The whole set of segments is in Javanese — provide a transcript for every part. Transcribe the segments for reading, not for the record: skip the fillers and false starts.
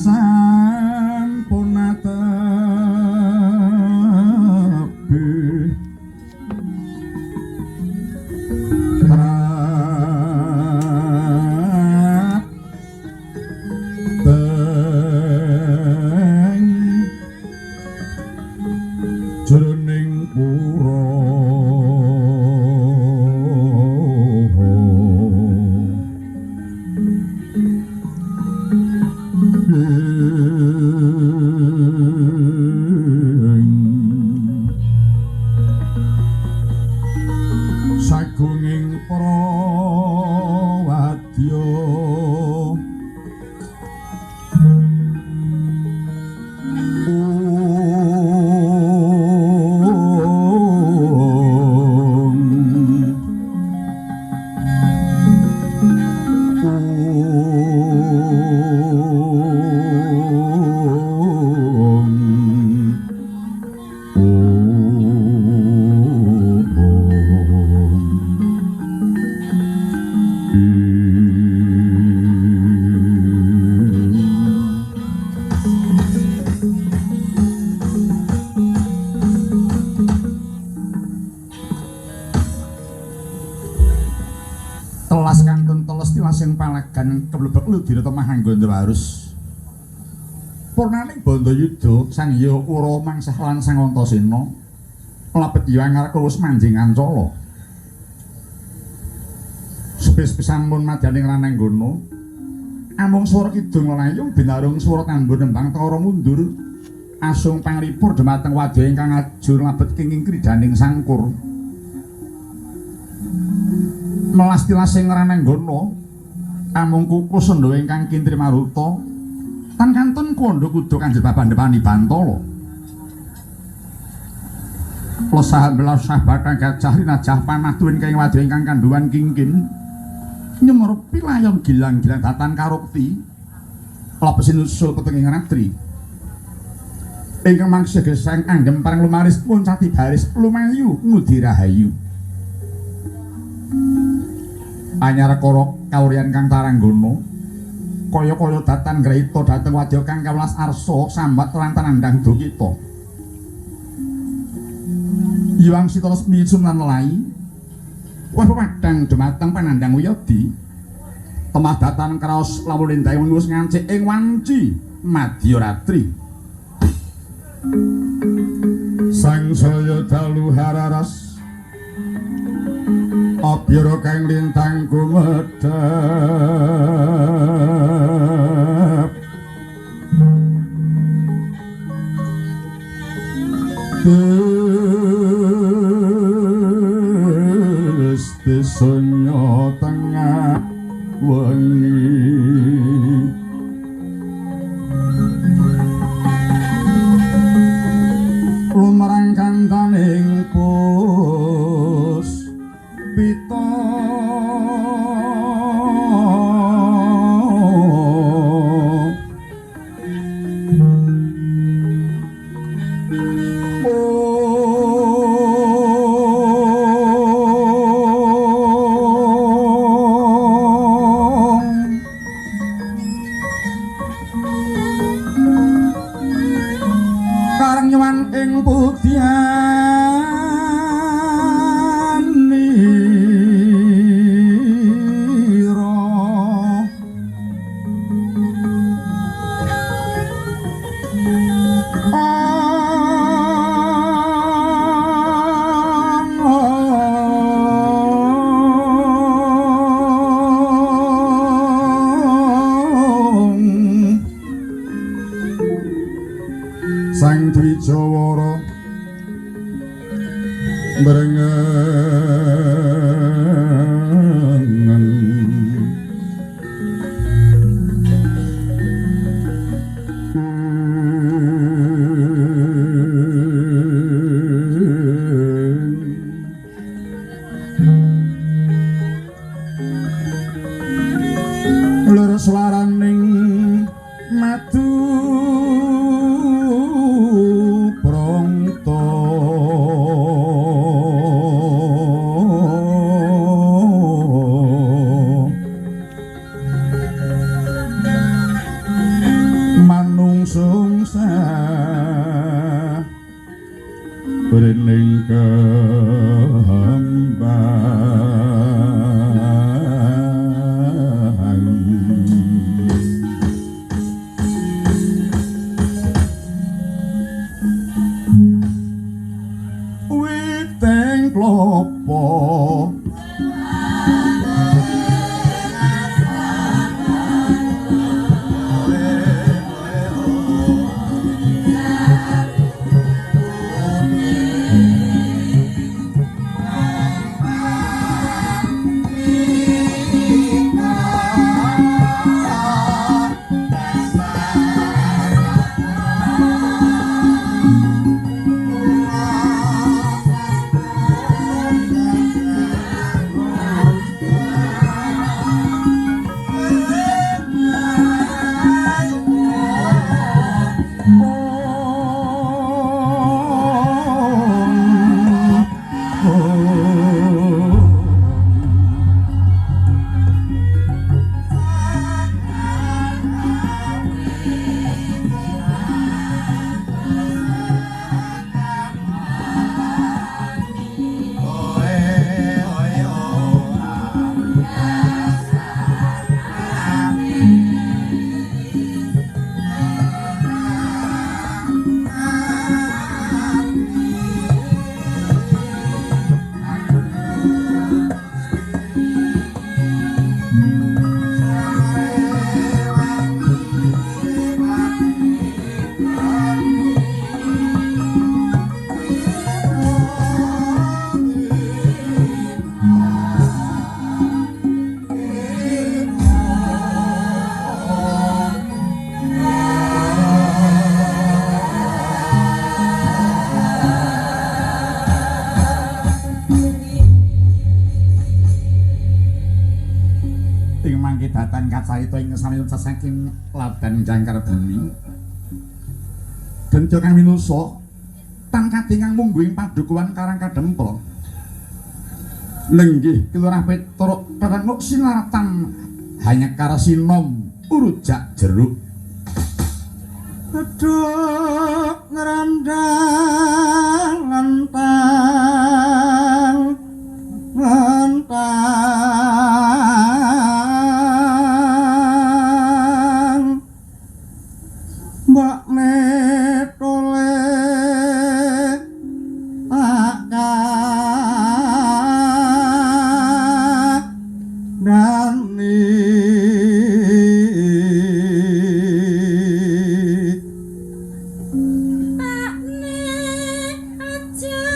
Sampun atebih trap teng jroning pura. Sagunging prawadya Telas kantun teles tilasing palagan keblebek ludira temah anggon warus. Purnaning Bandayuda Sang Hyang Kura mangsah lan Sang Antasena mlebet Hyang Arka wis manjing ancala. Sepis-pisan pun madyaning rananggana amung swara kidung layung binarung swara tambur nembang tara mundur asung panglipur dhumateng wadya ingkang ajur mlebet kenging kridaning sangkur. Melas tilasing rananggana amung kuku sendha ingkang kintri maruta tan kantun kandha kuda kanjeng babandhepani bantala. Lesah belasah batang gajah rinajah panah tuwin keng wadya ingkang kandhuwan kingkin nyumerepi layon gilang-gilang datan karukti lepesin usul petenging ratri ingkang mangsa gesang anggem parang lumaris muncati baris lumayu ngudi rahayu. Anyar kara kawuryan kang taranggana kaya-kaya datan grahita dhateng wadya kang kawelas arsa sambat lan tanandang dukita. Hyang Sita Lesmi Sunan Lai wah pepadang dhumateng panandhang wiyadi temah datan kraos lawuh lindhae wis ngancik ing wanci madyaratri. Sangsaya dalu hararas abyara kang lintang gumedhep Desa tengah wengi lumrang kantaning pus pita kareng nyuwan ing pudyani Sang Dwijawara mbrengen lur swaraning madu prangta Datan kacarita ing samiyun saking ladan jangkar bumi. Gentya kang winusa tan katingang mungguh ing padukuhan Karang Kadempel. Lenggih Kelurahan Petruk Perenuk sinaratan hanya karasinom urujak jeruk. Beduk ngrandang lentang lentang mbok netole tak kandhani. Pakne aja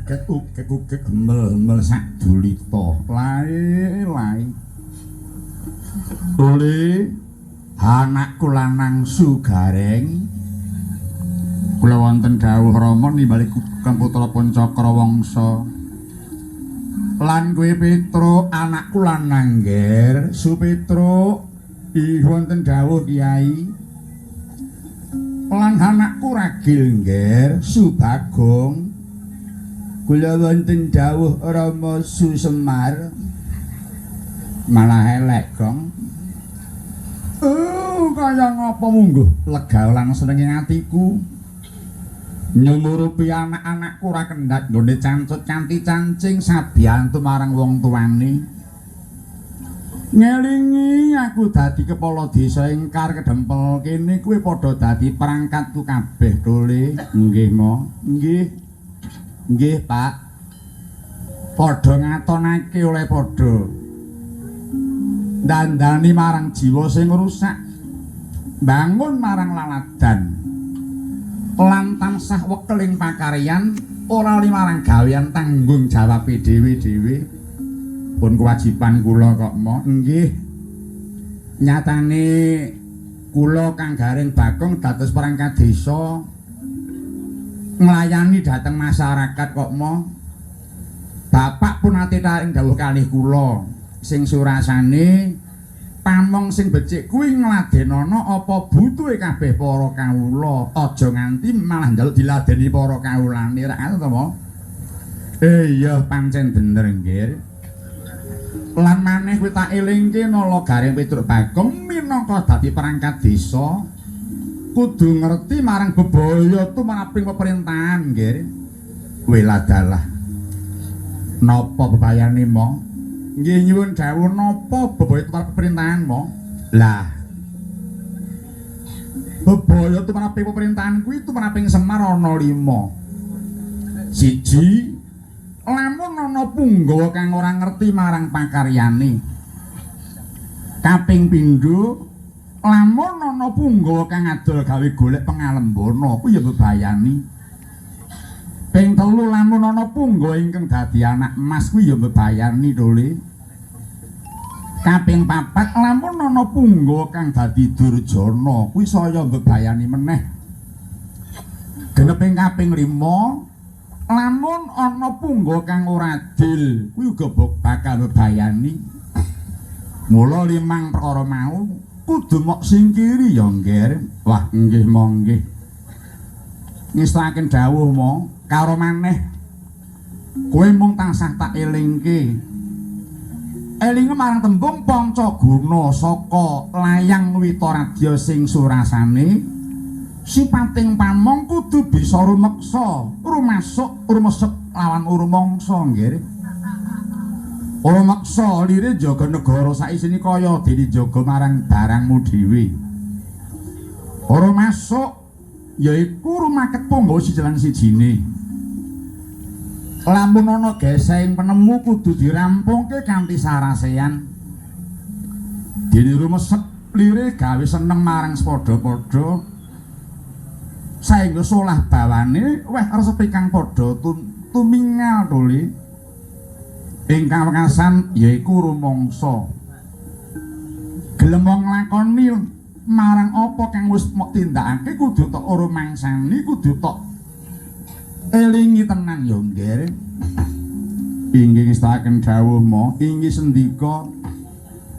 Greget ugek-ugek hemel-hemel sak dulita. Lae lae. Tole anakku lanang Sugareng. Kula wonten dawuh Rama nimbali Kang putra Pancakra Wangsa. Lan kowe Petruk anakku lanang ngger Supetruk ih wonten dawuh Kyai. Lan anakku ragil ngger Subagong. Kula wonten dawuh Rama Susemar. Malah elek gong. Oh, kaya ngapa mungguh lega lan senenge atiku. Nyumurupi anak-anakku ora kendhat nggone cancut kanthi cancing sabiyantu marang wong tuane. Ngelingi aku dadi kepala desa ingkar kedempel kene kuwi padha dadi perangkatku kabeh tole. Nggih, Ma. Nggih. Nggih, Pak. Padha ngatonake oleh padha dandani marang jiwa sing rusak, bangun marang laladan, lan tansah wekeling pakaryan, ora li marang gawean tanggung jawabe dhewe-dhewe. Pun kewajiban kula kok, Ma. Nggih. Nyatane kula Kang Gareng Bagong dados perangkat desa nglayani dhateng masyarakat kok, Ma. Bapak pun nate taring dawuh kalih kula sing surasane pamong sing becik kuwi ngladenana apa butuhe kabeh para kawula, aja nganti malah njaluk diladeni para kawulane ra ngono to, Ma? Iya pancen bener nggih. Lan maneh kuwi tak elingke nala Gareng Petruk Bagong minangka dadi perangkat desa kudu ngerti marang bebaya tumraping pemerintahan nggih. Weladalah. Napa bebayane, Ma? Nggih nyuwun dawuh napa bebaya tumrap pemerintahan, Ma? Lah. Bebaya tumraping pemerintahan kuwi tumraping Semar ana 5. Siji, lamun ana punggawa kang ora ngerti marang pakaryane. Kaping pindho, lamun ana punggawa kang adol gawe golek pengalembana kuwi ya bebayani. Ping telu, lamun ana punggawa ingkang dadi anak emas kuwi ya bebayani tole. Kaping papat, lamun ana punggawa kang dadi durjana kuwi saya bebayani meneh. Geneping kaping 5, lamun ana punggawa kang ora adil kuwi uga bakal bebayani. Mula limang perkara mau kudu mok singkiri ya, Ngger. Wah, nggih monggo. Ngestakaken dawuh, Ma. Karo maneh kowe mung tansah tak elingke. Elinge marang tembung pancaguna saka layang Witaradya sing surasane sipating pamong kudu bisa rumeksa, rumasuk, rumesep lawan rumangsa, nggih. Rumeksa lire jaga negara saisine kaya dene jaga marang barangmu dhewe. Rumasuk yaiku rumaket punggawa siji lan sijine. Lamun ana gesehing penemu kudu dirampungke kanthi sarasehan. Dene rumesep lire gawe seneng marang sepadha-padha saengga solah bawane weh resepi kang padha tumingal tole. Ingkang wekasan yaiku rumangsa. Gelem nglakoni marang apa kang wis mok tindakake kudu tok rumangsani, kudu tok elingi tenan ya, Ngger. Inggih ngestakaken dawuh, Ma. Inggih sendika.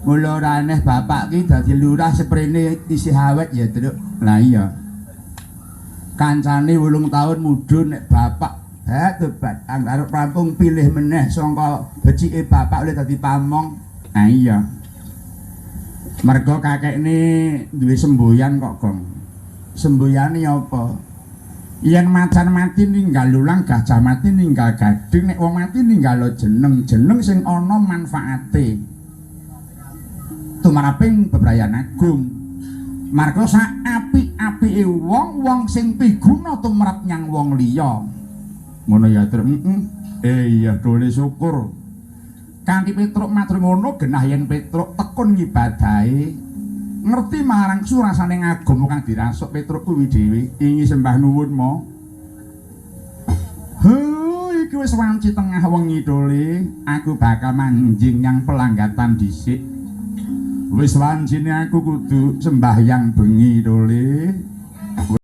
Mula ora aneh bapak ki dadi lurah seprene isih awet ya, Truk. Lah iya. Kancane 8 tahun mudhun nek bapak tobat arep rampung pilih meneh sangka becike bapak oleh dadi pamong. Lah iya. Mergo kakekne duwe semboyan kok, Gong. Semboyane apa? Yen macan mati ninggal lulang, gajah mati ninggal gading, nek wong mati ninggal jeneng, jeneng sing ana manfaate tumraping bebrayan agung. Marga sak apik-apike wong, wong sing piguna tumrap nyang wong liya. Ngono ya, Truk. Heeh. Iya, dole syukur. Kanthi Petruk matur ngono, genah yen Petruk tekun ngibadahe, ngerti marang surasane agama kang dirasuk Petruk kuwi dhewe. Ingi sembah nuwun, Ma. He, iki Iki wis wanci tengah wengi tole, aku bakal manjing nyang pelanggatan dhisik. Wis wancine aku kudu sembahyang bengi tole.